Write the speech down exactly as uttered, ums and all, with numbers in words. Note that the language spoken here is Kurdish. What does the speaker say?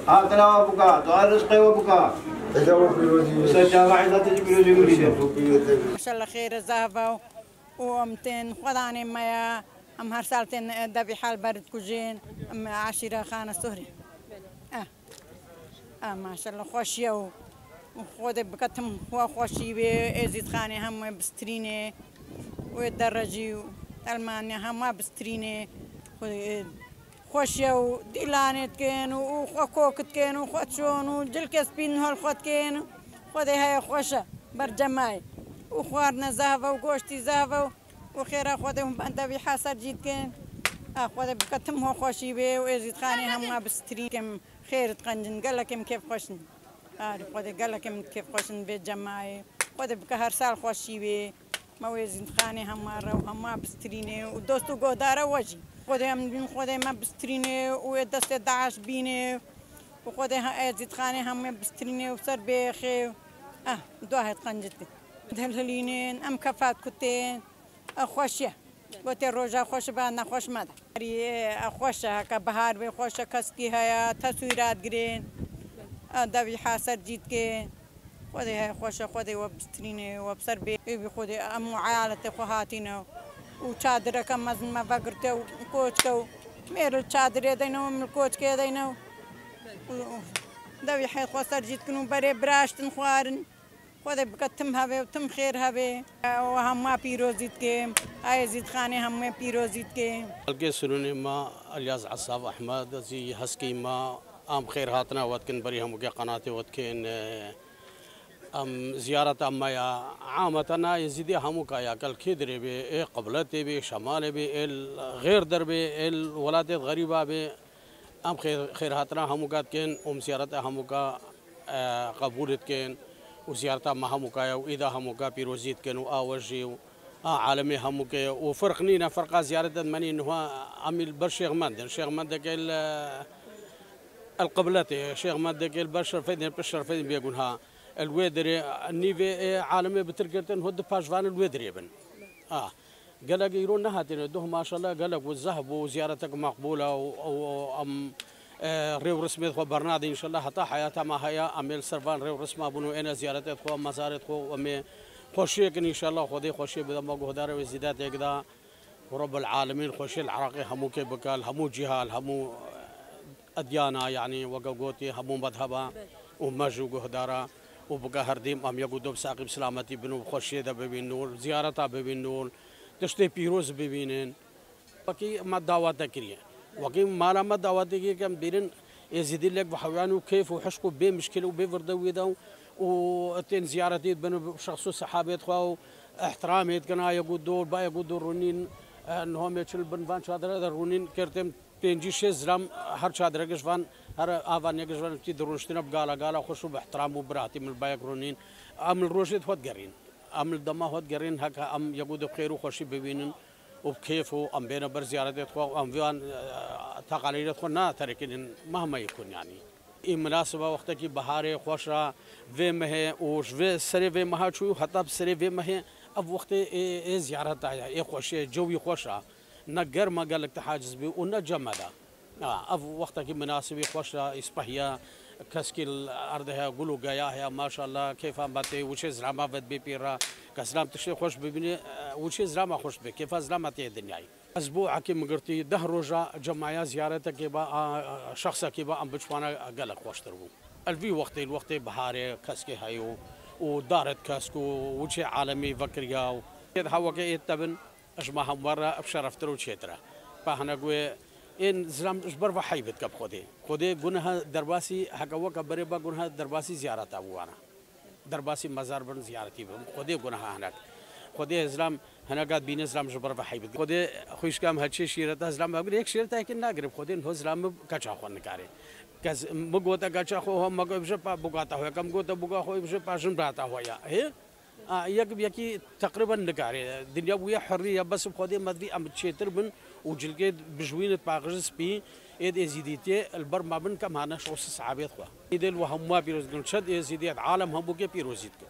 Hatina we bika, dua rizqê we bika. Ser çava îzzetê ji pîrozî mirî de. Maşallah xêr e, zehf e û em tên xwedanê me ye. Em her sal tên, e, Debîha li ber dikujên, em eşîra Xana Suhrî. Eh. Ah, maşallah, xweşiye û, û Xwedê bike tim xwe xweşî wê, Êzîdxanê hemû wê bistrînê, wê derre jî û Elmanya hema bistrînê. Xwe-, xweşiye û dîlanê dikên û, û xwe kok dikên û xwe çon û cilkê spîn hol xwe dikên û Xwedê heye xweş e ber cemayê. Û xwarine zehve û goştî zehve û, û xêra Xwedê hûn bende vî heser cî dikên. A Xwedê bike tim ho xweşî wê û Êzîdxanê hemû bistrîn. Kêm xêr diqencin, gelek em kêfxweş in. Arê Xwedê gelek em kêfxweş in vê cemayê. Xwedê bike her sal xweşî wê. Me wê Êzîdxanê hema rew, hema bistrînê û dost û guhdara we jî. Xwedê em dibîn Xwedê me bistrînê û wê destê DAIŞ bînê û Xwedê he-, Êzîdxanê hemû bistrînê û ser bêxê. Eh, dua hêt qencitê. Delhilînên, em kefat kutên. Eh, xweşiye. Gotê roja xweş be, nexweş mede. Erî, eh, xweş e, heke bihar bê xweş e, keskî heye, teswîrat girên. Eh, devî heser cî dikên. Xwedê heye xweş e, Xwedê we bistrînê, we bi ser bê. Ê wî Xwedê em û eyaletê xwe hatîne û çadireke mezin me vegirte û koçke û mêr li çadirê deyne û em li koçkê deyne û, û, û devî heyt xwe ser jî dikin û berê biraştin xwarin. Xwedê bike tim hevê û tim xêr hevê. Û hema pîrozî dikim. Ayê Zîdxanê hemû pîrozî dikim. Xelkê Sinûnê me, Elyas Esav Ehmed, ez jî heskî me. Em xêr hatina we dikin, berî hemûkê qenatê we dikin. Em ziyareta me ya ameta na Êzîdê hemûka ya, kel kê dirê bê, ê qibletê bê, şemalê bê, ê li xêr der bê, ê li welatê xerîba bê. Em xêr, xêr hatina hemûka dikin, em ziyareta hemûka, e, qebûl dikin û ziyareta me hemûka ye û îda hemûka pîrozî dikin û a we jî û a alemê hemûkê ye û ferq nîne, ferqa ziyareta me nîne. Niha em ê li ber Şêx Mendê, Şêx Mendekê li, e, El Qibletê, Şêx Mendekê li ber Şerfedîn, pişt Şerfedîn bêgun ha. Li wê derê nîvê, e, alemê bi tir girtin, hûn di paşvanê li wê derê bin. A, gelek îro nehatine, duh maşallah gelek û zehf bû, ziyaretek meqbûl e û, û, û em, e, rê û rismê xwe bernadin înşallah heta heyata me heye, em ê li ser van rê û risma bûn û êne ziyaretê xwe, mezarê xwe û em ê xweşiyê kin înşallah, Xwedê xweşiyê bide me guhdarê wê zîdetêk de. Û Rebbil Alemîn xweşiyê li Iraqê hemûkê bike, li hemû cîha, li hemû, e, edyana, yanî weke gotî hemû medheba û mej û guhdara û bike her dîm em yek û du bi saqî bi silametî bin û bi xweşiyê de bibînin û ziyareta bibînin û tiştê pîroz bibînin. Wekî me dawete kiriye. Wekî mala me dawete kiriye ke em bîrin Êzîdî lek bi hewan û keyf û hişk û bê mişkil û bê virde wî de û tên ziyaretî dibin û şexs û sehabêt xwe û ihtiramê dikin a yek û du, ba yek û du rûnîn, e, niha me çi li bin van çadire de rûnîn, kertêm pêncî şêst zilam her çadirek ji van, her avan yek ji van tî dirûniştine bi gala gala xweş û bi ihtiram û biratî min li bayek rûnîn. Em li rojê xwe digerîn. Em li dema xwe digerîn, heke em yek û du bi xêr û xweşî bibînin û bi kêf û em bêne ber ziyaretê xwe û em van, e, teqalîrê xwe naterekînin, mehme yekun yanî. Ê minasiba wextekî biharê xweş e, vê mehê û ji vê serê vê meha çû heta bi serê vê mehê ev wextê ê, ê ziyareta ye, ê xweşê, cewî xweş e. Ne germa gelek te haciz bî û ne cemeda. Ha, ev wextekî minasibî xweş e, îspeh ye, keskî li erdê heye, gul û geya heye, maşallah, kêfa me tê, wişê zilama vedibê pî re. Ke zilam tiştê xweş bibîne, wişê zilama xweş dibê, kêfa zilama tê dinyayê. Ez bo ekî min girtî deh roja cemaya ziyaretekê ba, a, a, şexsekê ba, em biçmana gelek xweştir bû. El vî wextê, li wextê biharê keskê heye û, û daret kesk û wişê alemî vekiriya û. Êd hewekê êd tebin, ji me hemwer re ev şereftir û çêtir e. Pa hinek wê ên zilam ji ber ve heyb dike bi Xwedê. Xwedê guneha derbasî, heke weke berê ba guneha derbasî ziyareta bû wana. Derbasî mezar bin ziyaretî bin. Xwedê guneha hinek. Xwedê zilam hineka dibîne zilam ji ber ve heyb dike. Xwedê xwişka em heçê şîreta zilam vegire. Yek şîreta yekê nagire bi Xwedê niho zilam bi keça xwe nikare. Kes mi gote keça xwe ho me gote bije pa bugata xwe. Kem gote buga xwe bije pa jin brata xwe ya. Hê? A, yek bi yekî teqrîben nikare. Dinya bûye herrî ya, bes bi Xwedê me divî em çêtir bin û cilkê bijwînit paxij spî, êd êzîdîtiyê li ber me bin kem hane şosi sahabêt xwe. Îdê li we hemû pîroz dikin. Çend êzîdiyet alem hemûkê pîrozî dikin.